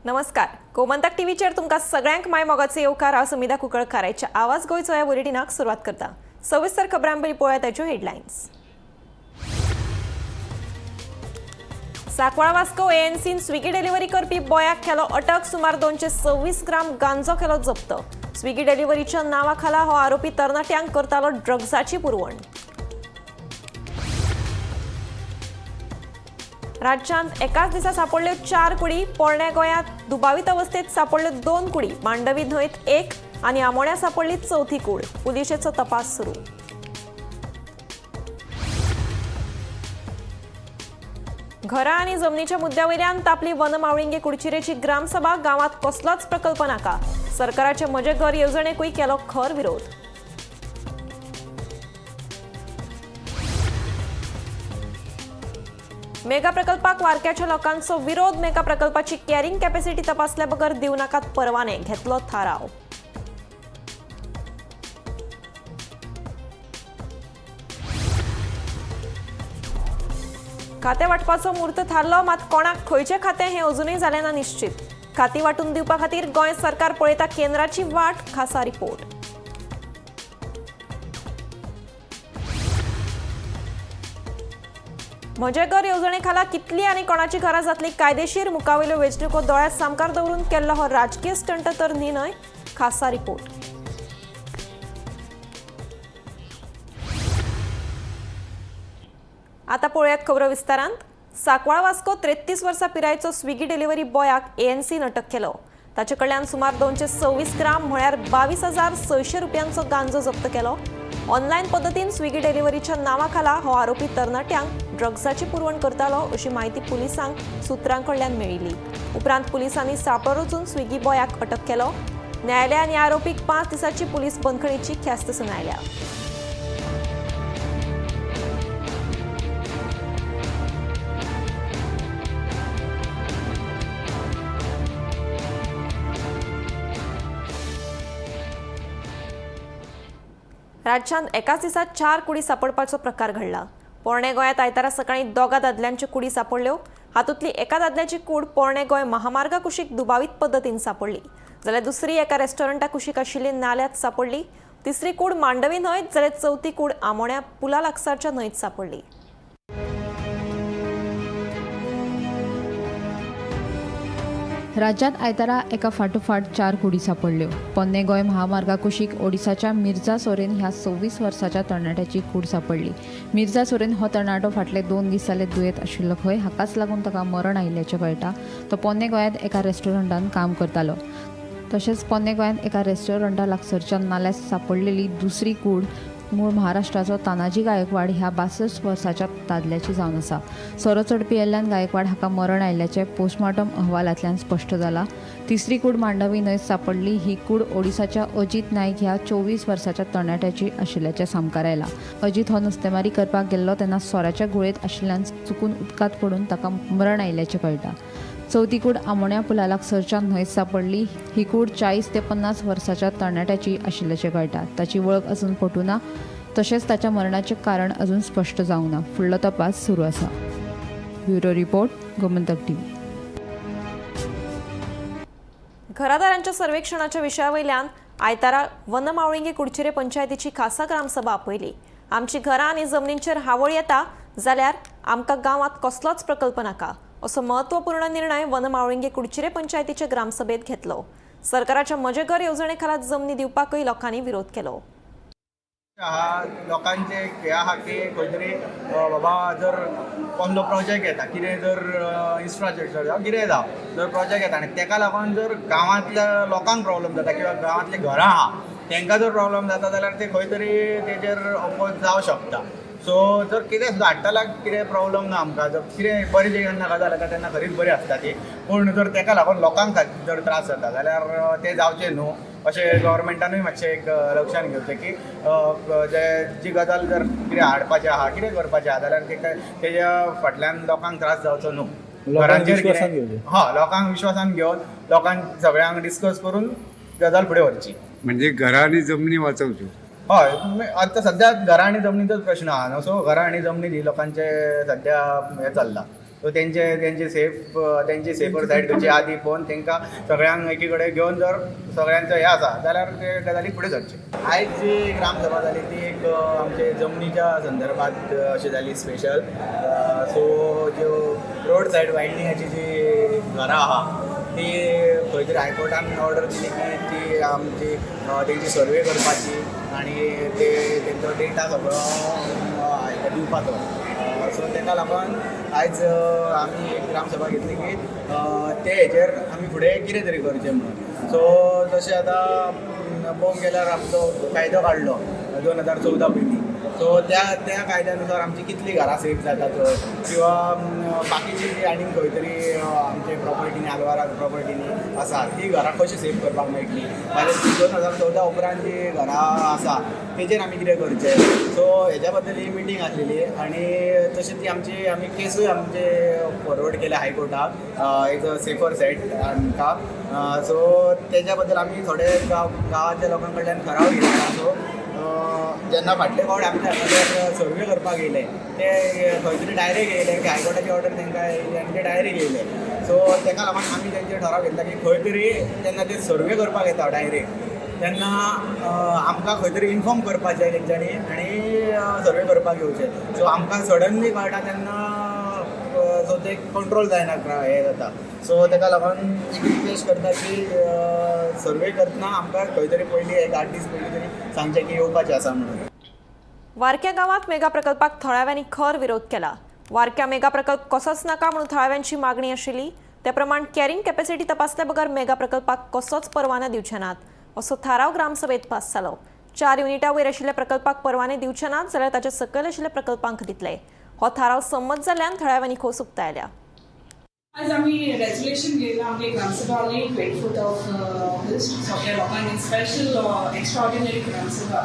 नमस्कार, गोमंतक टीव्हीचेर तुमकां सगळ्यांक माय मोगाचो येवकार. हांव समिधा कुंकळकाराच्या आवाज गोंयचो ह्या बुलेटिनाक सुरवात करता. सविस्तर खबरां पयलीं पळोवया ताच्यो हेडलायन्स. सांकवाळ वास्को एएनसीन स्विगी डिलिव्हरी करपी बॉयाक केलो अटक. सुमार 226 ग्राम गांजो केलो जप्त. स्विगी डिलिव्हरीच्या नांवा खाला हो आरोपी तरणाट्यांक करतालो ड्रग्साची पुरवण. राज्यांत एकाच दिसा सापडल्यो 4 कुडी. पोरण्या गोंयांत दुबावीत अवस्थेत सापडल्यो 2 कुडी. मांडवी न्हंयत 1 आनी आमोण्या सापडली चवथी कूड. पुलिशेचो तपास सुरू. घरां आनी जमनीच्या मुद्द्यावयल्यान तापली वनमावळिंगे कुडचिरेची ग्रामसभा. गांवात कसलोच प्रकल्प नाका. सरकाराचे म्हजें घर येवजणेकूय केलो खर विरोध. मेगा प्रकल्पाक वारक्याच्या लोकांचो विरोध. मेगा प्रकल्पाची कॅरिंग कॅपॅसिटी तपासल्या बगर दिवं नाकात परवाने, घेतलो थाराव. खातें वांटपाचो म्हूर्त थारलो, मात कोणाक खंयचें खातें हें अजुनूय जालें ना निश्चित. खातीं वांटून दिवपा खातीर गोंय सरकार पळयता केंद्राची वाट. खासा रिपोर्ट. म्हजें घर येवजणे खाला कितली आनी कोणाची घरां जातली कायदेशीर, मुखावयल्यो वेंचणुको दोळ्यात सामकार दवरून केल्लो हो राजकीय स्टंट तर न्ही न्हय? खासा रिपोर्ट. आता पळोवयात खबरो विस्तारांत. सांकवाळ वास्को 33 वर्सां पिरायेचो स्विगी डिलिव्हरी बॉयाक एएनसीन अटक केलो. ताचे कडल्यान सुमार 226 ग्राम म्हळ्यार 22,600 रुपयांचो गांजो जप्त केलो. ऑनलायन पद्दतीन स्विगी डिलिव्हरीच्या नांवा खाला हो आरोपी तरणाट्यांक ड्रग्साची पुरवण करतालो अशी म्हायती पुलिसांक सुत्रां कडल्यान मेळिल्ली. उपरांत पुलिसांनी सांपळो रचून स्विगी बॉयाक अटक केलो. न्यायालयान ह्या आरोपीक 5 दिसांची पुलीस बंदखणीची ख्यास्त सुनायल्या. राज्यांत एकाच दिसा 4 कुडी सापडपाचो प्रकार घडला. पोरणे गोंयांत आयतारा सकाळीं 2 दादल्यांच्यो कुडी सापडल्यो. हातूंतली एका दादल्याची कूड पोरणे गोंय महामार्गा कुशीक दुबावीत पद्दतीन सापडली, जाल्यार दुसरी एका रेस्टॉरंटा कुशीक आशिल्ली नाल्यात सापडली. तिसरी कूड मांडवी न्हंयत जाल्यार चवथी कूड आमोण्या पुला लागसारच्या न्हंयत सापडली. राज्यात आयतारा एका फाटोफाट 4 कुडी सापडल्यो. पोन्ने गोंय महामार्गा कुशीक ओडिसाच्या मिर्जा सोरेन ह्या 26 वर्साच्या तरणाट्याची कूड सापडली. मिर्जा सोरेन हो तरणाटो फाटले 2 दीस जाले दुयेंत आशिल्लो खंय, हाकाच लागून ताका मरण आयिल्ल्याचें कळटा. तो पोन्ने गोंयांत एका रेस्टॉरंटान काम करतालो. तशेंच पोन्ने गोंयांत एका रेस्टॉरंटा लागसरच्या नाल्यार सापडलेली दुसरी कूड मूळ महाराष्ट्राचो तानाजी गायकवाड ह्या 62 वर्साच्या दादल्याची जावन आसा. सोरो चड पियेल्ल्यान गायकवाड हाका मरण आयिल्ल्याचें पोस्टमार्टम अहवालांतल्यान स्पश्ट जाला. तिसरी कूड मांडवी न्हंयत सापडली. ही कूड ओडिसाच्या अजीत नायक ह्या 24 वर्साच्या तरणाट्याची आशिल्ल्याचें सामकार आयलां. अजीत हो नुस्तेमारी करपाक गेल्लो तेन्ना सोऱ्याच्या गुळेंत आशिल्ल्यान चुकून उदकांत पडून ताका मरण आयिल्ल्याचें कळटा. चवथी कूड आमोण्या पुला लागसरच्या न्हंयत सापडली. ही कूड 40 ते 50 वर्साच्या तरणाट्याची आशिल्ल्याचें कळटा. ताची वळख अजून पटूं ना, तशेंच ताच्या मरणाचें कारण अजून स्पश्ट जावंक ना. फुडलो तपास सुरू आसा. Bureau report, Gomantak TV. घरादारांच्या सर्वेक्षणाच्या विशयावयल्यान आयतारा वनमावळिंगे कुडचिरे पंचायतीची खासा ग्रामसभा आपयली. आमची घरां आनी जमनींचेर हावळ येता जाल्यार आमकां गांवांत कसलोच प्रकल्प नाका असो महत्वपूर्ण निर्णय वनमावळिंगे कुडचिरे पंचायतीचे ग्रामसभेत घेतलो. सरकाराच्या म्हजें घर येवजणे खाला जमनी दिवपाकूय लोकांनी विरोध केलो. हा लोकांचे हे आहा की खंय तरी बाबा जर कसलो प्रोजेक्ट येता, कितें जर इन्फ्रास्ट्रक्चर जावं कितें जावं, जर प्रोजेक्ट येता आनी तेका लागून जर गांवांतल्या लोकांक प्रॉब्लम जाता किंवा गांवांतलीं घरां आहा तेंकां जर प्रॉब्लम जाता जाल्यार ते खंय तरी तेजेर अपोज जावं शकता. सो जर कितें सुद्दां हाडटा जाल्यार कितें प्रॉब्लम ना आमकां. जर कितें बरी जेन्ना गजाल येता तेन्ना खरीच बरी आसता ती, पूण जर तेका लागून लोकांक जर त्रास जाता जाल्यार तें जावचें न्हू अशें गव्हर्मेंटानूय मातशें एक लक्षान घेवचें की जे जी गजाल जर कितें हाडपाचें आहा, कितें करपाचें आहा जाल्यार तेज्या फाटल्यान लोकांक त्रास जावचो न्हू. घरांचेर कितें हय लोकांक विश्वासान घेवन लोकांक सगळ्यांक डिस्कस करून गजाल फुडें व्हरची. म्हणजे घरां आनी जमनी वाचवच्यो. हय, आतां सद्या घरां आनी जमनीचोच प्रश्न आहा न्हू. सो घरां आनी जमनी ही लोकांचे सद्या हें चल्लां. सो तेंचे तेंचे सेफ तेंची सेफर सायड खंयची आहा ती पळोवन तांकां सगळ्यांक एकी कडेन घेवन जर सगळ्यांचो हें आसा जाल्यार ते गजाली फुडें सरचे. आयज जी ग्रामसभा जाली ती एक आमचे जमनीच्या संदर्भात अशी जाली स्पेशल. सो ज्यो रोड सायड वायंडींगाची जी घरां आहा ती खंय तरी हायकोर्टान ऑर्डर दिली की ती आमची तेंची सर्वे करपाची आनी ते तेंचो डेटा सगळो हेका दिवपाचो. सो तेका लागून आयज आमी एक ग्रामसभा घेतली की ते हेजेर आमी फुडें कितें तरी करचें म्हणून. सो जशें आतां पळोवंक गेल्यार आमचो कायदो काडलो 2014 पयलीं. सो त्या त्या कायद्यानुसार आमची कितली घरां सेफ जाता थंय किंवा बाकीची जी आनीक खंय तरी आमचे प्रॉपर्टीनी आलवारा प्रॉपर्टीनी आसा ती घरां कशी सेफ करपाक मेळटली, मागीर 2014 उपरांत जी घरां आसा तेजेर आमी कितें करचें. सो हेज्या बद्दल ही मिटींग आसलेली आनी तशी ती आमची आमी केसूय आमचे फॉरवर्ड केल्या हायकोर्टाक एज अ सेफर सायड आमकां. सो तेज्या बद्दल आमी थोडे गांवाच्या लोकां कडल्यान ठराव घेतला. सो जेन्ना फाटले फावट आमच्या हांगासर सर्वे करपाक येयले ते खंय तरी डायरेक्ट येयले की हायकोर्टाची ऑर्डर तांकां येयली आनी ते डायरेक्ट येयले. सो तेका लागून आमी तेंचेर ठराव घेतला की खंय तरी तेन्ना ते सर्वे करपाक येता डायरेक्ट तेन्ना आमकां खंय तरी इन्फॉर्म करपाचें तेंच्यांनी आनी सर्वे करपाक येवचें. सो आमकां सडनली कळटा तेन्ना सो ते कंट्रोल जायना हें जाता. सो तेका लागून एक रिक्वेस्ट करता की सर्वे करतना आमकां खंय तरी पयलीं एक 8 दीस पयलीं तरी सांगचें की येवपाचें आसा म्हणून. वारक्या गांवात मेगा प्रकल्पाक थळाव्यांनी खर विरोध केला. वारक्या मेगा प्रकल्प कसोच नाका म्हणून थळाव्यांची मागणी आशिल्ली. ते प्रमाण कॅरिंग कॅपॅसिटी तपासल्या बगर मेगा प्रकल्पाक कसोच परवानो दिवचे नात असो थाराव ग्रामसभेत पास जालो. 4 युनिटा वयर आशिल्ल्या प्रकल्पाक परवाने दिवचे नात जाल्यार ताच्या सकयल आशिल्ल्या प्रकल्पांक दितले. हो थाराव संमत जाल्ल्यान थळाव्यांनी खोस उक्तायल्या. आज आमी रेजोल्युशन घेयला आमगे ग्रामसभा जाली 24 ऑफ ऑगस्ट सगळ्या लोकांनी स्पेशल एक्स्ट्राऑर्डिनरी ग्रामसभा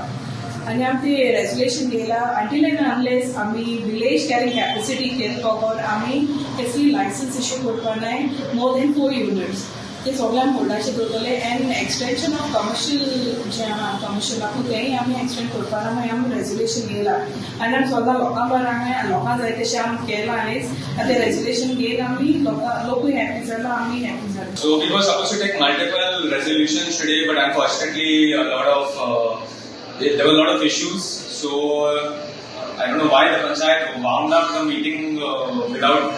आनी आमी ती रेजोल्युशन घेयला अंटील एंड अनलेस आमी विलेज कॅरिंग कॅपेसिटी केले बगर आमी कसली लायसन्स इश्यू करपा नाय मोर दॅन 4 युनिट्स. ते सगळ्यांक होल्डाचेर दवरतले एंड एक्सटेंशन ऑफ कमर्शियल जें आहा कमर्शियल आहा तेंय आमी एक्सटेंड करपा ना. मागीर आमी रेजोल्युशन घेयला आनी आमी सदां लोकां बरें हांगा लोकां जाय तशें आमी केलां आनी ते रेजोल्युशन घेवन आमी लोकां लोकूय हॅपी जाला, आमी हॅपी जाला. So we were supposed to take multiple resolutions today, but unfortunately, a lot of there were a lot of issues. So I don't know why the panchayat wound up the meeting without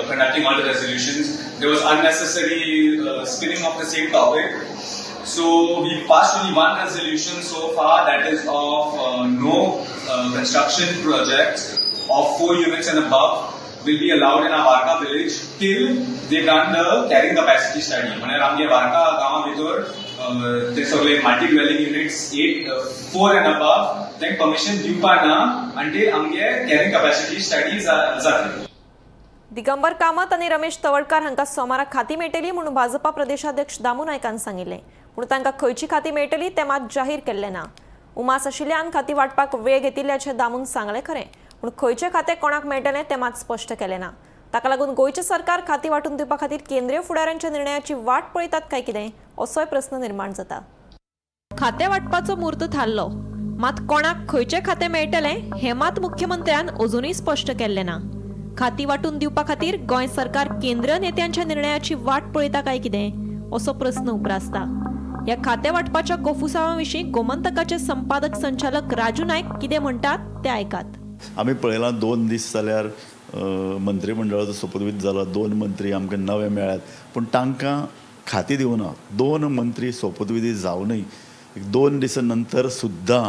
conducting all the resolutions. There was unnecessary spinning of the same topic. So we passed only one resolution so far, that is of no construction projects of 4 units and above will be allowed in our Varca village till they run the carrying capacity study. म्हळ्यार आमगे वार्का गांवा भितर ते सगळे multi dwelling units 8 4 and above तांकां permission दिवपा ना until आमगे कॅरिंग कॅपॅसिटी स्टडी जातली. दिगंबर कामत आनी रमेश तवडकार हांकां सोमारा खाती मेळटली म्हणून भाजपा प्रदेशाध्यक्ष दामू नायकान सांगिल्लें. पूण तांकां खंयची खाती मेळटली तें मात जाहीर केल्लें ना. उमास आशिल्ल्यान खाती वांटपाक वेळ घेतिल्ल्याचें दामून सांगलें खरें, पूण खंयचें खातें कोणाक मेळटलें तें मात स्पश्ट केलें ना. ताका लागून गोंयचें सरकार खाती वांटून दिवपा खातीर केंद्रीय फुडाऱ्यांच्या निर्णयाची वाट पळयतात काय कितें असोय प्रस्न निर्माण जाता. खातें वांटपाचो म्हूर्त थारलो, मात कोणाक खंयचें खातें मेळटलें हें मात मुख्यमंत्र्यान अजुनूय स्पश्ट केल्लें ना. खाती वांटून दिवपा खातीर गोंय सरकार केंद्रीय नेत्यांच्या निर्णयाची वाट पळयता काय कितें असो प्रस्न उप्रासता. ह्या खातें वांटपाच्या कोफुसांवा विशीं गोमंतकाचे संपादक संचालक राजू नायक कितें म्हणटात तें आयकात. आमी पळयलां 2 दीस जाल्यार मंत्रीमंडळाचो सोपूतविधी जाला, 2 मंत्री आमकां नवे मेळ्ळ्यात, पूण तांकां खातीं दिवना. 2 मंत्री सोपूतविधी जावनूय 2 दिसां नंतर सुद्दां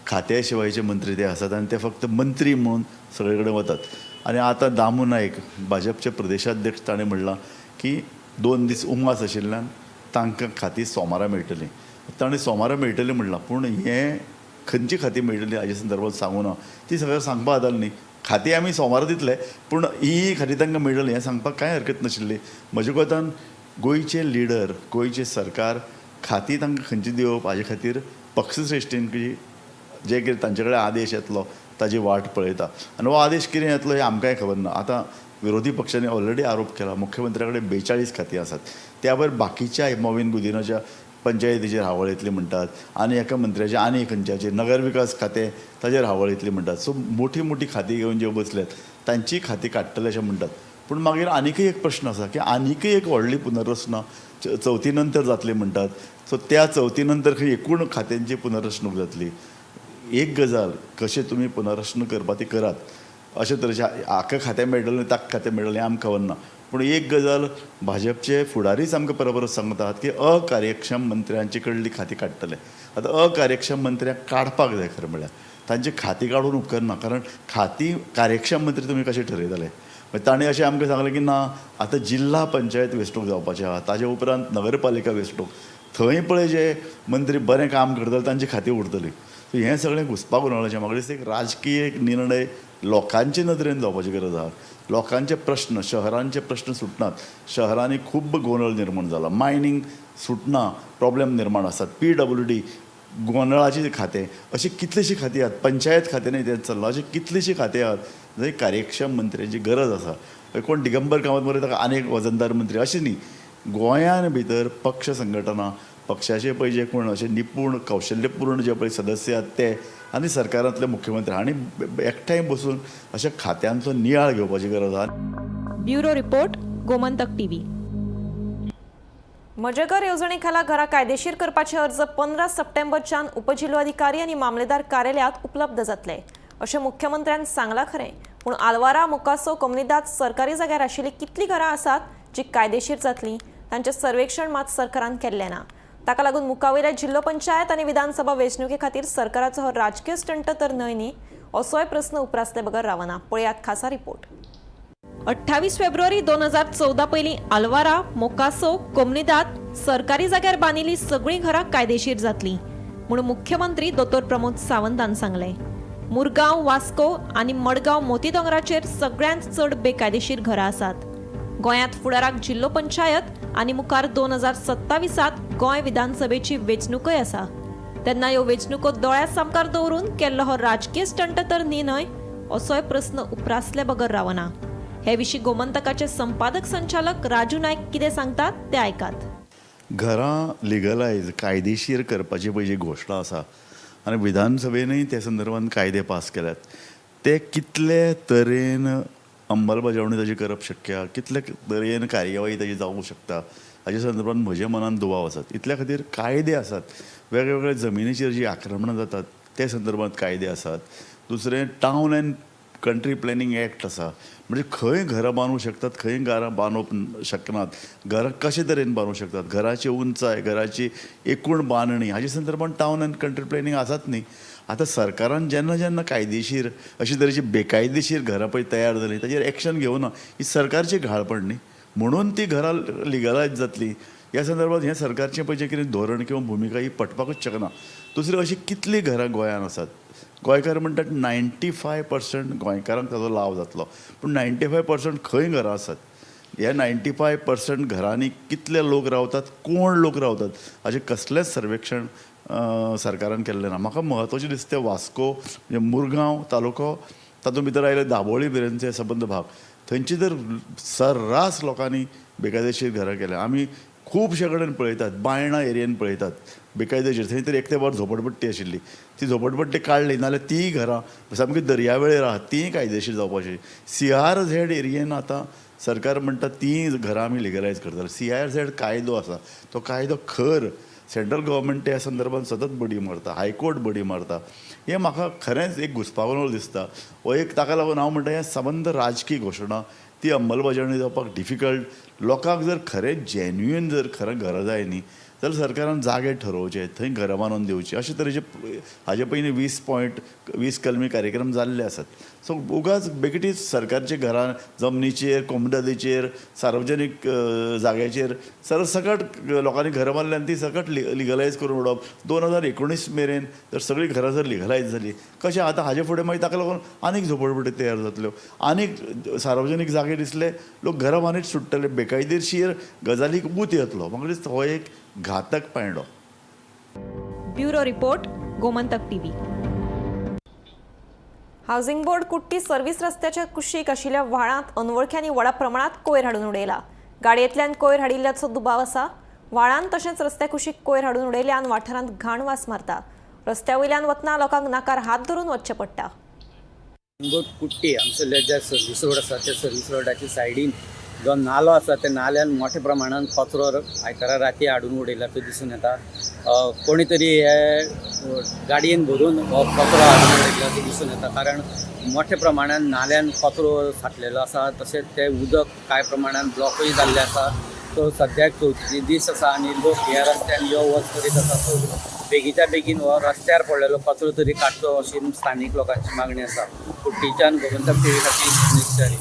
खात्या शिवायचे मंत्री ते आसात आनी ते फक्त मंत्री म्हणून सगळे कडेन वतात. आनी आतां दामू नायक भाजपचे प्रदेशाध्यक्ष ताणें म्हणलां की 2 दीस उमास आशिल्ल्यान तांकां खातीं सोमारा मेळटलीं. ताणें सोमारा मेळटलीं म्हणलां, पूण हें खंयची खातीं मेळटली हाजे संदर्भात सांगूं ना. ती सगळें सांगपा जाताली न्ही. खातीं आमी सोमारा दितले, पूण ही खातीं तांकां मेळटली हें सांगपाक कांय हरकत नाशिल्ली. म्हज्या कोतान गोंयचे लिडर, गोंयचें सरकार खातीं तांकां खंयची दिवप हाजे खातीर पक्षश्रेश्ठीन जे कितें तांचे कडेन आदेश येतलो ताजी वाट पळयता. आनी हो आदेश कितें येतलो हें आमकांय खबर ना. आतां विरोधी पक्षांनी ऑलरेडी आरोप केला मुख्यमंत्र्या कडेन 42 खातीं आसात, त्या भायर बाकीच्या मॉवीन गुदिनाच्या पंचायतीचेर हावळ येतली म्हणटात, आनी एका मंत्र्याचे आनी खंयच्याचेर नगरविकास खातें ताजेर हावळ येतली म्हणटात. सो मोठी मोठी खातीं घेवन जे बसल्यात तांची खातीं काडटले अशें म्हणटात. पूण मागीर आनीकय एक प्रश्न आसा की आनीकय एक व्हडली पुनर्रचना चवथी नंतर जातली म्हणटात. सो त्या चवथी नंतर खंय एकूण खात्यांची पुनर्रचणूक जातली. एक गजाल कशें तुमी पुनर्रचणूक करपा ती करात, अशे तरेचे हाका खातें मेळटलें ताका खातें मेळटलें आमकां खबर ना. पूण एक गजाल भाजपचे फुडारीच आमकां परत परत सांगतात की अकार्यक्षम मंत्र्यांचे कडली खातीं काडटले. आतां अकार्यक्षम मंत्र्यांक काडपाक जाय खरें म्हळ्यार, तांची खातीं काडून उपकरना, कारण खातीं कार्यक्षम मंत्री तुमी कशें ठरयतले. मागीर ताणें अशें आमकां सांगलें की ना आतां जिल्हा पंचायत वेंचणूक जावपाची आहा, ताजे उपरांत नगरपालिका वेंचणूक, थंय पळय जे मंत्री बरें काम करतले तांची खातीं उरतली. सो हें सगळें घुसपा गोंदळाचें म्हाका दिसता एक राजकीय एक निर्णय लोकांचे नदरेन जावपाची गरज आहा. लोकांचे प्रश्न, शहरांचे प्रश्न सुटनात, शहरांनी खूब गोंदळ निर्माण जाला, मायनींग सुटना, प्रॉब्लेम निर्माण आसात, PWD गोंदळाचें खातें, अशीं कितलींशीं खातीं आहात, पंचायत खातें न्ही तें चल्लां, अशीं कितलींशीं खातीं आहात जंय कार्यक्षम मंत्र्यांची गरज आसा. कोण दिगंबर कामत मरे ताका आनीक वजनदार मंत्री अशें न्ही. गोंयान भितर पक्ष संघटना, पक्षाचे पळय जे कोण अशे निपूण कौशल्यपूर्ण जे पळय सदस्य आहात ते आनी सरकारांतले मुख्यमंत्री हांणी एकठांय बसून अशा खात्यांचो नियाळ घेवपाची गरज आहा. Bureau report, Gomantak TV. म्हजें घर येवजणे खाला घरां कायदेशीर करपाचे अर्ज 15 सप्टेंबरच्यान उपजिल्लोधिकारी आनी मामलेदार कार्यालयात उपलब्ध जातले अशें मुख्यमंत्र्यान सांगलां खरें, पूण आलवारा, मोकासो, कोमुनिदाद सरकारी जाग्यार आशिल्लीं कितलीं घरां आसात जी कायदेशीर जातलीं तांचें सर्वेक्षण मात सरकारान केल्लें ना. ताका लागून मुखावयल्या जिल्लो पंचायत आनी विधानसभा वेंचणुके खातीर सरकाराचो हो राजकीय स्टंट तर न्हय न्ही असोय प्रस्न उप्रासले बगर रावना. पळयात खासा रिपोर्ट. 28 फेब्रुवारी 2014 पयलीं आलवारा, मोकासो, कोमुनिदाद सरकारी जाग्यार बांदिल्लीं सगळीं घरां कायदेशीर जातलीं म्हूण मुख्यमंत्री दोतोर प्रमोद सावंतान सांगलें. मुरगांव, वास्को आनी मडगांव मोती दोंगराचेर सगळ्यांत चड बेकायदेशीर घरां आसात. गोंयांत फुडाराक जिल्लो पंचायत आनी मुखार 2027 गोंय विधानसभेची वेंचणूकय आसा. तेन्ना ह्यो वेंचणुको दोळ्या सामकार दवरून केल्लो हो राजकीय स्टंट तर न्ही न्हय असोय प्रस्न उप्रासले बगर रावना. हे विशीं गोमंतकाचे संपादक संचालक राजू नायक कितें सांगतात ते आयकात. घरां लिगलायज कायदेशीर करपाची पळय जी घोशणा आसा आनी विधानसभेनूय त्या संदर्भात कायदे पास केल्यात, ते कितले तरेन अंमलबजावणी ताजी करप शक्य आहा, कितले तरेन कार्यवाही ताजी जावूंक शकता हाजे संदर्भात म्हज्या मनान दुबाव आसात. इतल्या खातीर कायदे आसात, वेगवेगळ्या जमिनीचेर जी आक्रमणां जातात ते संदर्भात कायदे आसात. दुसरें town and country planning act आसा, म्हणजे खंय घरां बांदूंक शकतात, खंय घरां बांदूंक शकनात, घरां कशे तरेन बांदूंक शकतात, घराची उंचाय, घराची एकूण बांदणी हाजे संदर्भात टावन अँड कंट्री प्लॅनिंग आसात न्ही. आतां सरकारान जेन्ना जेन्ना कायदेशीर अशे तरेची बेकायदेशीर घरां पळय तयार जालीं ताजेर एक्शन घेवना, ही सरकारची घाळपण न्ही, म्हणून ती घरां लिगलायज जातली. ह्या संदर्भात हें सरकारचें पळय जें कितें धोरण किंवा भुमिका ही पटपाकूच शकना. दुसरी अशी कितलीं घरां गोंयांत आसात, गोंयकार म्हणटात 95% गोंयकारांक ताजो लाव जातलो, पूण 95% खंय घरां आसात? ह्या 95% घरांनी कितले लोक रावतात, कोण लोक रावतात हाचें कसलेंच सर्वेक्षण सरकारान केल्लें ना. म्हाका म्हत्वाचें दिसता वास्को म्हणजे मुरगांव तालुको, तातूंत भितर आयले दाबोळी मेरेनचे सबंद भाग, थंयची तर सर्रास लोकांनी बेकायदेशीर घरां केल्या. आमी खुबशे कडेन पळयतात, बायणा एरियेन पळयतात बेकायदेशीर, थंय तर एक तेंपार झोपडपट्टी आशिल्ली, ती झोपडपट्टी काडली नाल्यार तीय घरां सामकी दर्यावेळेर आहा तीय कायदेशीर जावपाची. CRZ एरियेन आतां सरकार म्हणटा तीं घरां आमी लिगलायज करतले. CRZ कायदो आसा, तो कायदो खर सेंट्रल गव्हर्मेंट त्या संदर्भात सतत बडी मारता, हायकोर्ट बडी मारता. हें म्हाका खरेंच एक घुस्पागोंदळ दिसता. हो एक ताका लागून हांव म्हणटा हें सबंद राजकीय घोशणा, ती अंमलबजावणी जावपाक डिफिकल्ट. लोकांक जर खरें जेन्युइन जर खरें घरां जाय न्ही जाल्यार सरकारान जागे ठरोवचे, थंय घरां बांदून दिवची. अशे तरेचे हाजे पयलीं 20 पॉयंट 20 कलमी कार्यक्रम जाल्ले आसात. सो उगाच बेगीनच सरकारच्या घरां जमनीचेर, कोमुनिदादीचेर, सार्वजनीक जाग्याचेर सरसकट लोकांनी घरां बांदली आनी ती सकट लिगलायज करून उडोवप. 2019 मेरेन जर सगळीं घरां जर लिगलायज जाली कशें आतां हाजे फुडें मागीर ताका लागून आनीक झोपडपट्टी तयार जातल्यो, आनीक सार्वजनीक जागे दिसले लोक घरां बांदीत सुट्टले, बेकायदेशीर गजालीक ऊत येतलो. म्हाका दिसता हो एक घातक पांयडो. Bureau report, Gomantak TV. Housing board Kutty service रस्त्याच्या कुशीक आशिल्ल्या व्हाळांत अनवळख्यांनी व्हडा प्रमाणात कोयर हाडून उडयला. गाडयेंतल्यान कोयर हाडिल्ल्याचो दुबाव आसा. व्हाळांत तशेंच रस्त्या कुशीक कोयर हाडून उडयल्यान वाठारांत घाण वास मारता. रस्त्या वयल्यान वतना लोकांक नाकार हात धरून वचचें पडटा. गोट कुट्टी हांगसरले जे सर्वीस रोड आसा त्या सर्वीस रोडाच्या सायडीन जो नालो आसा त्या नाल्यान मोठ्या प्रमाणान कचरो आयतारा राती हाडून उडयला तो दिसून येता. कोणी तरी हे गाडयेन भरून हो कचरो हाडून उडयला तो दिसून येता, कारण मोठ्या प्रमाणान नाल्यान कचरो साठलेलो आसा. तशेंच तें उदक कांय प्रमाणान ब्लॉकूय जाल्लें आसा. सो सद्याक चवथीचे दीस आसा आनी लोक ह्या रस्त्यान यो वच करीत आसा. सो बेगीच्या बेगीन हो रस्त्यार पडलेलो कचरो तरी काडचो अशी स्थानीक लोकांची मागणी आसा. कुट्टीच्यान गोमंतक टीव्ही खातीर सुनील च्यारी.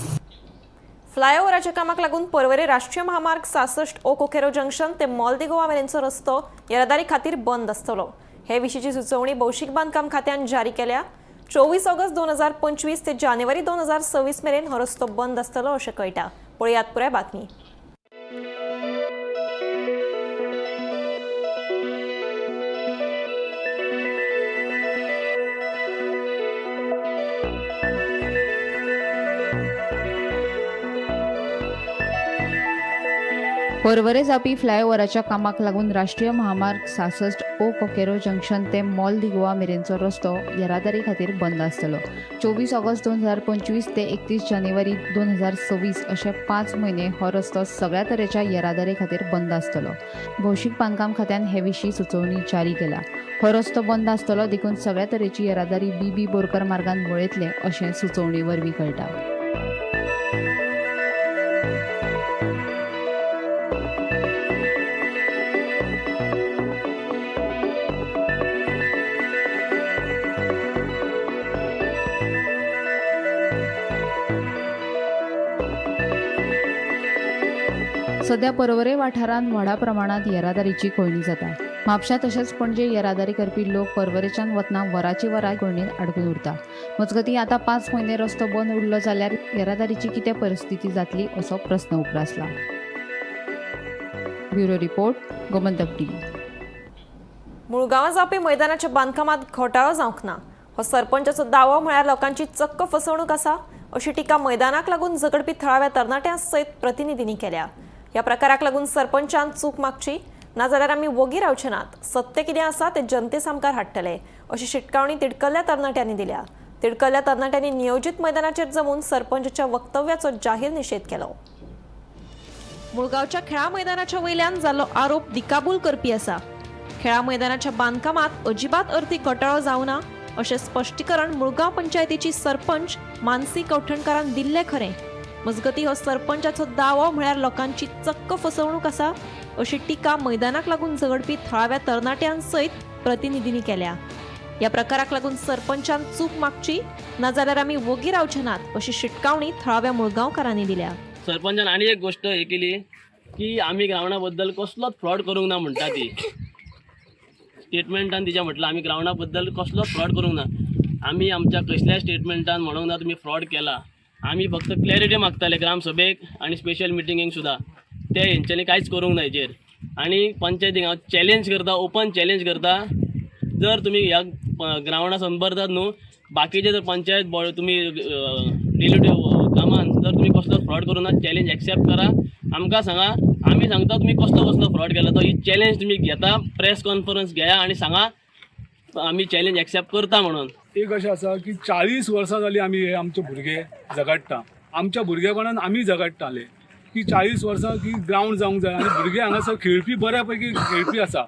फ्लायओव्हराच्या कामाक लागून पर्वरे राष्ट्रीय महामार्ग 66 ओ कोखेरो जंक्शन ते मॉल दे गोवा मेरेनचो रस्तो येरादारी खातीर बंद आसतलो. हे विशींची सुचोवणी भौशीक बांदकाम खात्यान जारी केल्या. 24 ऑगस्ट 2025 ते जानेवारी 2026 मेरेन हो रस्तो बंद आसतलो अशें कळटा. पळयात पुराय बातमी. पर्वरे जावपी फ्लायओव्हराच्या कामाक लागून राष्ट्रीय महामार्ग 66 ओ कोकेरो जंक्शन ते मॉल दी गोवा मेरेनचो रस्तो येरादारी खातीर बंद आसतलो. 24 ऑगस्ट 2025 ते 31 जानेवारी 2026 अशे 5 म्हयने हो रस्तो सगळ्या तरेच्या येरादारी खातीर बंद आसतलो. भौशीक बांदकाम खात्यान हे विशीं सुचोवणी जारी केल्या. हो रस्तो बंद आसतलो देखून सगळ्या तरेची येरादारी बी बी बोरकर मार्गान वळयतले अशें सुचोवणे वरवीं कळटा. सध्या पर्वरे वाठारांत व्हडा प्रमाणात येरादारीची कोंयडी जाता. म्हापशा तशेंच पणजे येरादारी करपी लोक पर्वरेच्यान वतना वराची वरां कोंयडींत आडकून उरता. मजगतीं आतां 5 म्हयने रस्तो बंद उरलो जाल्यार येरादारीची कितें परिस्थिती जातली असो प्रस्न उप्रासला. Bureau report, Gomantak TV. मुळगांवां जावपी मैदानाच्या बांदकामांत घोटाळो जावंक ना हो सरपंचाचो दावो म्हळ्यार लोकांची चक्क फसवणूक आसा अशी टिका मैदानाक लागून झगडपी थळाव्या तरणाट्यां सयत प्रतिनिधींनी केल्या. ह्या प्रकाराक लागून सरपंचान चूक मागची नाजाल्यार आमी वोगी रावचे नात. सत्य कितें आसा तें जनते सामकार हाडटले अशी शिटकावणी तिडकल्ल्या तरणाट्यांनी दिल्या. तिडकल्ल्या तरणाट्यांनी नियोजीत मैदानाचेर जमून सरपंचाच्या वक्तव्याचो जाहीर निशेध केलो. मुळगांवच्या खेळा मैदानाच्या वयल्यान जाल्लो आरोप दिकाबूल करपी आसा. खेळा मैदानाच्या बांदकामात अजिबात अर्थीक घोटाळो जावना अशें स्पश्टीकरण मुळगांव पंचायतीची सरपंच मानसी कवठणकारान दिल्लें खरें. मजगतीं हो सरपंचाचो दावो म्हळ्यार लोकांची चक्क फसवणूक आसा अशी टिका मैदानाक लागून झगडपी थळाव्या तरणाट्यां सयत प्रतिनिधींनी केल्या. ह्या प्रकाराक लागून सरपंचान चूक मागची नाजाल्यार आमी वोगी रावचे नात अशी शिटकावणी थळाव्या मुळगांवकारांनी दिल्या. सरपंचान आनी एक गोश्ट हे केली की आमी ग्रावंडा बद्दल कसलोच फ्रॉड करूंक ना म्हणटा ती स्टेटमेंटान तिच्या म्हटलं आमी ग्रावंडा बद्दल कसलोच फ्रॉड करूंक ना. आमी आमच्या कसल्याय स्टेटमेंटान म्हणूंक ना तुमी फ्रॉड केला. आमी फक्त क्लॅरिटी मागताले ग्रामसभेक आनी स्पेशल मिटिंगेक सुद्दां. ते हेंच्यांनी कांयच करूंक ना हेजेर. आनी पंचायतीक हांव चॅलेंज करता, ओपन चॅलेंज करता, जर तुमी ह्या ग्रावंडा संबंदात न्हू बाकीचे जर पंचायत बॉड तुमी रिलेटीव कामान जर तुमी कसलो फ्रॉड करूं ना, चॅलेंज एक्सेप्ट करा, आमकां सांगा, आमी सांगता तुमी कसलो कसलो फ्रॉड केला तो. ही चॅलेंज तुमी घेता, प्रेस कॉन्फरन्स घेया आनी सांगा आमी चॅलेंज एक्सेप्ट करता म्हणून. एक अशें आसा की 40 वर्सां जालीं आमी हे आमचे भुरगे झगडटा, आमच्या भुरगेपणान आमी झगडटाले की 40 वर्सां की ग्रावंड जावंक जाय आनी भुरगे हांगासर खेळपी बऱ्या पैकी खेळपी आसा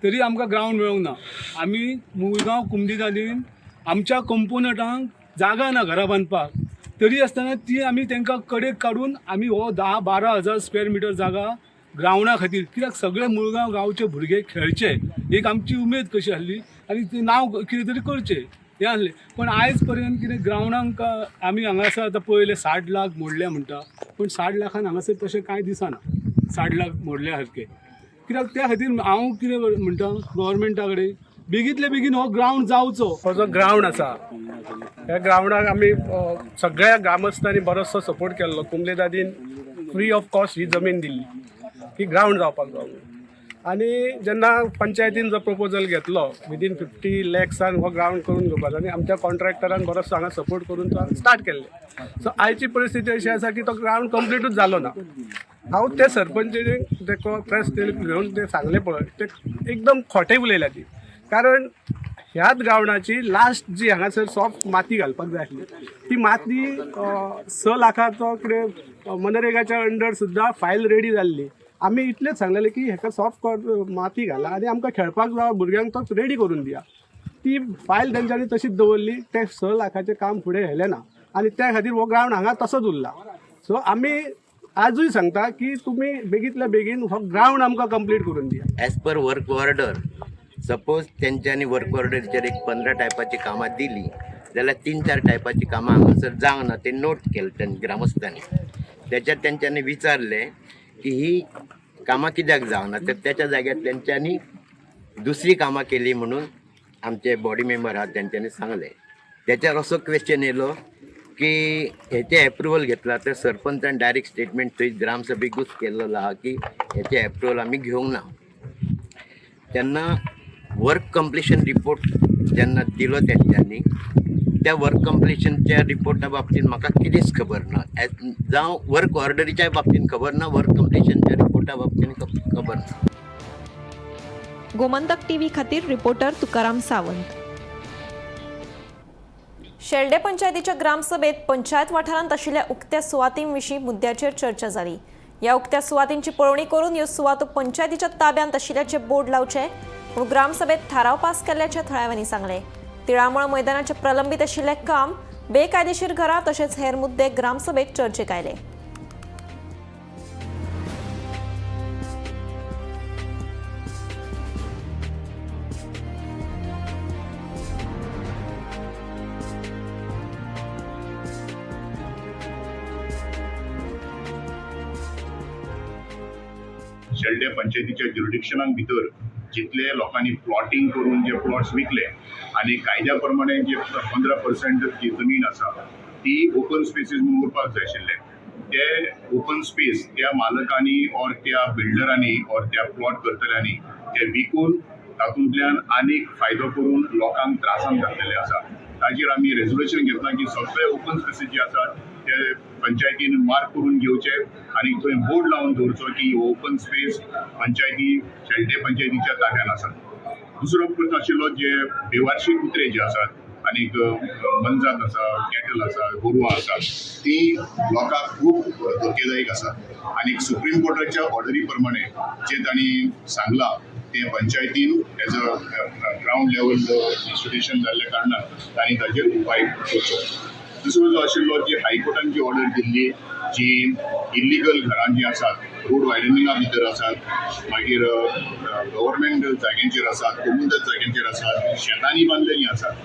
तरी आमकां ग्रावंड मेळूंक ना. आमी मुळगांव कुमदिदादीन आमच्या कंपोनंटांक जागा ना घरां बांदपाक, तरी आसतना ती आमी तांकां कडेक काडून आमी हो 10-12 हजार स्क्वेअर मिटर जागा ग्रावंडा खातीर, कित्याक सगळे मुळगांव गांवचे भुरगे खेळचे एक आमची उमेद कशी आसली आनी तें नांव कितें तरी करचें हें आसलें. पण आयज पर्यंत कितें ग्रावंडांक आमी हांगासर आतां पळयलें 60 लाख मोडले म्हणटा, पूण 60 लाखान हांगासर तशें कांय दिसना 60 लाख मोडल्या सारकें. कित्याक त्या खातीर हांव कितें म्हणटा गव्हर्मेंटा कडेन बेगींतले बेगीन हो ग्रावंड जावचो. हो जो ग्रावंड आसा ह्या ग्रावंडाक आमी सगळ्या ग्रामस्थांनी बरोचसो सपोर्ट केल्लो. कुमलेदादीन फ्री ऑफ कॉस्ट ही जमीन दिल्ली की ग्रावंड जावपाक जाय. आनी जेन्ना पंचायतीन जो प्रपोजल घेतलो विदीन 50 लॅक्सान हो ग्रावंड करून घेवपाचो आनी आमच्या कॉन्ट्रॅक्टरान बरोचसो हांगा सपोर्ट करून तो स्टार्ट केल्ले. सो आयची परिस्थिती अशी आसा की तो ग्रावंड कंप्लिटूच जालो ना. हांव ते सरपंच ते प्रेस घेवन ते सांगले पळय ते एकदम खोटे उलयल्या ती, कारण ह्याच ग्रावंडाची लास्ट जी हांगासर सॉफ्ट माती घालपाक जाय आसली ती माती 6 लाखाचो कितें मनरेगाच्या अंडर सुद्दां फायल रेडी जाल्ली. आमी इतलेंच सांगलेलें की हेका सॉफ्ट माती घाला आनी आमकां खेळपाक जावं भुरग्यांक तो रेडी करून दिया. ती फायल तेंच्यांनी तशीच दवरली. तें 6 लाखाचें काम फुडें व्हेलें ना आनी त्या खातीर हो ग्रावंड हांगा तसोच उरला. सो आमी आजूय सांगता की तुमी बेगींतल्या बेगीन हो ग्रावंड आमकां कंप्लीट करून दिया. As per work order suppose तेंच्यांनी वर्क ऑर्डरचेर एक 15 टायपाची कामां दिली जाल्यार 3-4 टायपाची कामां हांगासर जावंक ना, ते नोट केले तें ग्रामस्थांनी. त्याच्यात तेंच्यांनी विचारलें की ही कामां कित्याक जावना, तर त्याच्या जाग्यार तेंच्यांनी दुसरी कामां केली म्हणून आमचे बॉडी मेंबर आहात तेंच्यांनी सांगलें. त्याच्यार असो क्वेश्चन येयलो की हेचें एप्रुवल घेतला तर सरपंचान डायरेक्ट स्टेटमेंट थंय ग्रामसभेकूच केल्लो आहा की हेचें एप्रुवल आमी घेवंक ना. तेन्ना वर्क कंप्लिशन रिपोर्ट जेन्ना दिलो तेंच्यांनी त्या वर्क कंप्लिशनच्या रिपोर्टा बाबतींत म्हाका कितेंच खबर ना, जावं वर्क ऑर्डरीच्या बाबतींत खबर ना, वर्क कंप्लिशनच्या रिपोर्टा बाबतींत खबर ना. गोमंतक टीव्ही खातीर रिपोर्टर तुकाराम सावंत. शेल्डे पंचायतीच्या ग्रामसभेत पंचायत वाठारांत आशिल्ल्या उक्त्या सुवातींविशीं मुद्द्याचेर चर्चा जाली. ह्या उक्त्या सुवातींची पळोवणी करून ह्यो सुवातो पंचायतीच्या ताब्यांत आशिल्ल्याचे बोर्ड लावचे पूण ग्रामसभेत थाराव पास केल्ल्याचे थळाव्यांनी सांगले. तिळामळ मैदानाचे प्रलंबीत आशिल्ले काम, बेकायदेशीर घरां तशेंच हेर मुद्दे ग्रामसभेत चर्चेक आयले. शेल्डे पंचायतीच्या ज्युरिडिक्शनाक भितर जितले लोकांनी प्लॉटिंग करून जे प्लॉट्स विकले आनी कायद्या प्रमाणे जे 15% जी जमीन आसा ती ओपन स्पेसीस म्हणून उरपाक जाय आशिल्ले, ते ओपन स्पेस त्या मालकांनी ऑर त्या बिल्डरांनी ऑर त्या प्लॉट करतल्यांनी ते विकून तातूंतल्यान आनीक फायदो करून लोकांक त्रासान घातलेले आसा. ताचेर आमी रेजोल्युशन घेतलां की सगळे ओपन स्पेसीस जे आसात ते पंचायतीन मार्क करून घेवचे आनी थंय बोर्ड लावन दवरचो की ओपन स्पेस पंचायती शेल्डे पंचायतीच्या ताब्यान आसा. दुसरो प्रश्न आशिल्लो जे बेवारशी कुत्रे जे आसात आनीक मनजात आसा, कॅटल आसा, गोरवां आसात, ती लोकांक खूब धोकेदायक आसा आनी सुप्रीम कोर्टाच्या ऑर्डरी प्रमाणे जे तांणी सांगलां ते पंचायतीन as a ground level institution जाल्ल्या कारणान तांणी ताचेर उपाय करचो. दुसरो जो आशिल्लो जी हायकोर्टान जी ऑर्डर दिल्ली जी इल्लिगल घरां जी आसात रोड वायडनिंगा भितर आसात, मागीर गव्हर्मेंट जाग्यांचेर आसात, कोमुनिदाद जाग्यांचेर आसात, शेतांनी बांदलेलीं आसात,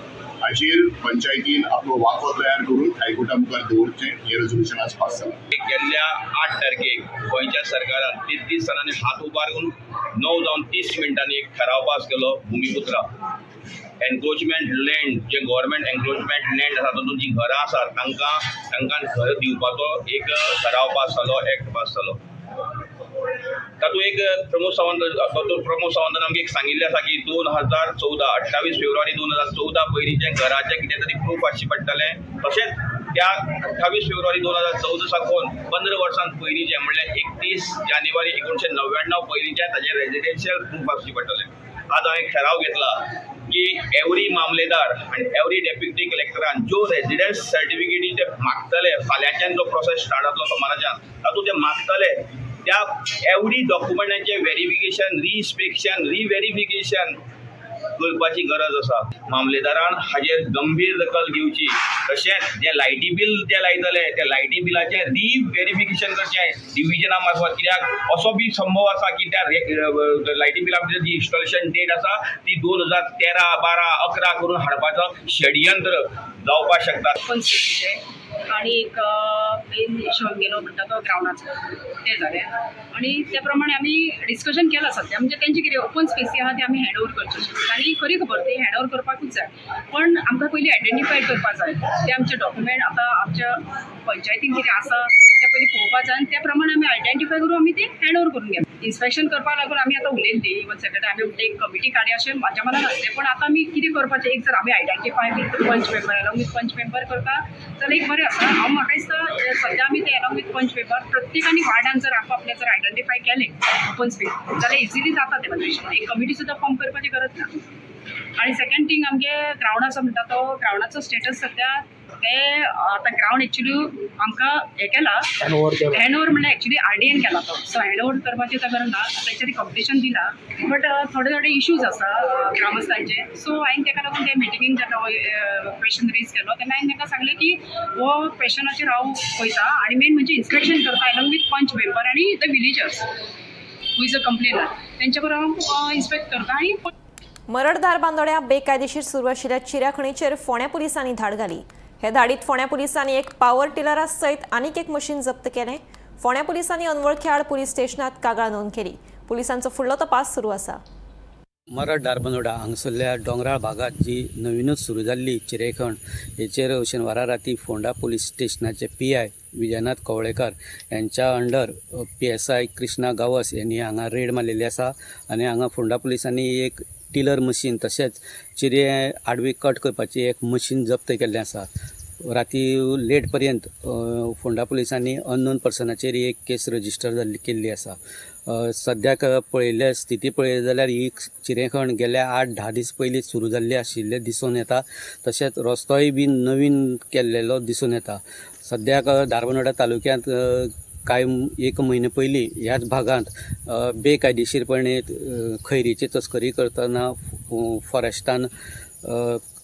हाचेर पंचायतीन आपलो वाको तयार करून हायकोर्टा मुखार दवरचें हें रेजोल्युशन आज पास जालां. गेल्ल्या 8 तारखेक गोंयच्या सरकारान 33 जाणांनी हात उबारून 9:30 एक ठराव पास केलो भुमिपुत्रा एन्क्रोचमेंट लँड, जे गव्हर्मेंट एन्क्रोचमेंट लँड आसा तातूंत जीं घरां आसात तांकां तांकां घर दिवपाचो एक ठराव पास जालो, एक्ट पास जालो. तातूंत एक प्रमोद सावंत, डॉक्टर प्रमोद सावंतान आमकां एक सांगिल्लें आसा की 2014 28 फेब्रुवारी 2014 पयलींचें घराचें कितें तरी प्रूफ आसचें पडटलें. तशेंच त्या 28 फेब्रुवारी 2014 साकून 15 वर्सां पयलींचें म्हणल्यार 31 जानेवारी 1999 पयलींचें ताजें रेजिडेन्शियल प्रूफ आसचें पडटलें. आज हांवें ठराव घेतला की एवरी मामलेदार आनी एवरी डेप्युटी कलेक्टरान ज्यो रेजिडन्स सर्टिफिकेटी ते मागतले, फाल्यांच्यान जो प्रोसेस स्टार्ट जातलो सोमाराच्यान तातूंत ते मागतले त्या एवरी डॉक्युमेंटाचें व्हेरिफिकेशन, रिइन्स्पेक्शन, रिव्हेरिफिकेशन करपाची गरज आसा. मामलेदारान हाजेर गंभीर दखल घेवची. तशेंच जे लायटी बील जे लायतले त्या लायटी बिलाचें रिव्हेरिफिकेशन करचें डिविजना मार्फत, कित्याक असो बी संभव आसा की त्या लायटी बिला भितर जी इन्स्टॉलेशन डेट आसा ती 2013, 12, 11 करून हाडपाचो षडयंत्र जावपाक शकता. ओपन स्पेसीचें आनी एक मेन इशू आमगेलो म्हणटा तो ग्रावंडाचो तें जालें आनी त्या प्रमाणे आमी डिस्कशन केलां सद्या. म्हणजे तेंचे कितें ओपन स्पेसी आहा ते आमी हँड ओवर करच्यो आनी खरी खबर ती हँड ओवर करपाकूच जाय, पण आमकां पयलीं आयडेंटिफाय करपाक जाय ते आमचे डॉक्युमेंट आतां आमच्या पंचायतीन कितें आसा तें पयलीं पळोवपाक जाय आनी त्या प्रमाणे आमी आयडेंटिफाय करून आमी तें हँड ओवर करून घेता. इन्स्पेक्शन करपाक लागून आमी आतां उलयल्ली इवन सेक्रेटरी आमी म्हणटा एक कमिटी काडया अशें म्हाज्या मनान आसलें, पण आतां आमी कितें करपाचें एक जर आमी आयडेंटिफाय वीथ पंच मेंबर अलॉंग विथ पंच मेंबर करता जाल्यार एक बरें आसा. हांव म्हाका दिसता सद्या आमी ते अलॉंग विथ पंच मेंबर प्रत्येकानी वार्डान जर आपआपलें जर आयडेंटिफाय केलें ओपन स्पेस जाल्यार इजिली जाता तें. म्हणजे एक कमिटी सुद्दां फॉर्म करपाची गरज ना. आनी सेकंड थींग आमगे ग्रावंड आसा म्हणटा तो ग्रावंडाचो स्टेटस सद्या ते आतां ग्रावंड एक्चुली आमकां हें केला, हँड ओवर म्हणल्यार एक्चुली आरडीएन केला तो, सो हँड ओवर करपाची आतां गरज ना, आतां तेंच्यांनी कंप्लिशन दिला, बट थोडे थोडे इश्यूज आसा ग्रामस्थांचे. सो हांवें तेका लागून ते मिटिंगेन जेन्ना क्वेशन रेज केलो तेन्ना हांवें तांकां सांगलें की हो क्वेशनाचेर हांव पळयता आनी मेन म्हणजे इन्स्पेक्शन करता एलॉंग विथ पंच मेंबर आनी the villagers who is a complainer, तेंच्या बरोबर हांव इन्स्पेक्ट करता आनी मरड धारबांदोड्या बेकायदेशीर सुरू आशिल्ल्या चिऱ्या खणीचेर फोंड्या पुलिसांनी धाड घाली. हे धाडीत फोंड्या पुलिसांनी एक पावर टिलरा सयत आनीक एक मशीन जप्त केलें. फोंड्या पुलिसांनी अनवळखी आड पुलीस स्टेशनात कागाळ नोंद केली. पुलिसांचो फुडलो तपास सुरू आसा. मरड धारबांदोडा हांगसरल्या दोंगराळ भागात जी नवीनच सुरू जाल्ली चिरेखण हेचेर शेनवारा राती फोंडा पुलीस स्टेशनाचे PI Vijayanath Kavlekar यांच्या अंडर PSI Krishna Gawas यांनी हांगा रेड मारलेली आसा आनी हांगा फोंडा पुलिसांनी एक टिलर मशीन तशेंच चिरे आडवी कट करपाची एक मशीन जप्त केल्लें आसा. राती लेट पर्यंत फोंडा पुलिसांनी अननोन पर्सनाचेर एक केस रजिस्टर जाल्ली केल्ली आसा. सद्याक पळयल्ल्या स्थिती पळयली जाल्यार ही चिरेखण गेल्या 8-10 दीस पयलीं सुरू जाल्ली आशिल्लें दिसून येता. तशेंच रस्तोय बी नवीन केल्लेलो दिसून येता. सद्याक धारबांदोडा तालुक्यांत कांय एक म्हयने पयलीं ह्याच भागांत बेकायदेशीरपणे खैरीची तस्करी करतना फॉरेस्टान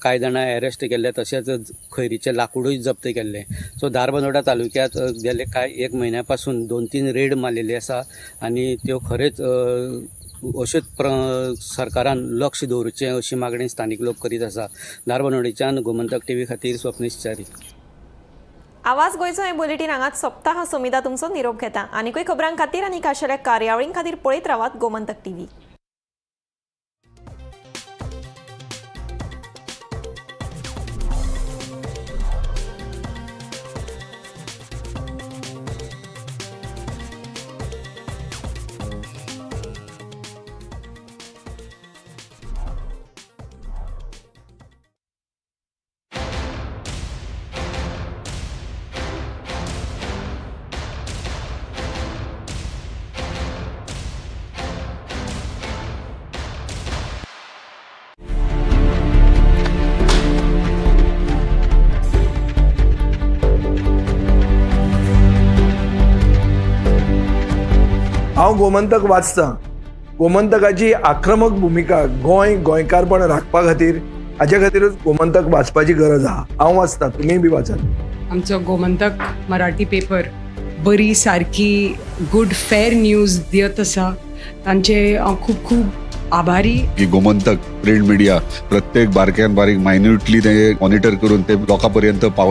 कांय जाणां एरेस्ट केल्ले, तशेंच खैरीचें लाकूडूय जप्त केल्लें. सो धारबांदोडा तालुक्यांत गेले कांय एक म्हयन्या पासून 2-3 रेड मारलेली आसा आनी त्यो खरेंच अश्योच सरकारान लक्ष दवरचें अशी मागणी स्थानीक लोक करीत आसा. धारबांदोडेच्यान गोमंतक टीव्ही खातीर स्वप्नेश च्यारी. आवाज गोंयचो हें बुलेटीन हांगाच सोंपता. हांव समिता तुमचो निरोप घेता. आनीकूय खबरां खातीर आनी खाशेल्या कार्यावळीं खातीर पळयत रावात गोमंतक टीव्ही. हांव गोमंतक वाचतां. गोमंतकाची आक्रमक भुमिका गोंय गोंयकारपण राखपा खातीर हाजे खातीरूच गोमंतक वाचपाची गरज आहा. हांव वाचतां, तुमीय बी वाचात. आमचो गोमंतक मराठी पेपर बरी सारकी गुड फेर न्यूज दियत आसा, तांचे हांव खूब खूब आभारी. की गोमंतक प्रिंट मिडिया प्रत्येक बारक्यान बारीक मायन्युटली ते मॉनिटर करून ते लोकां पर्यंत पावयता.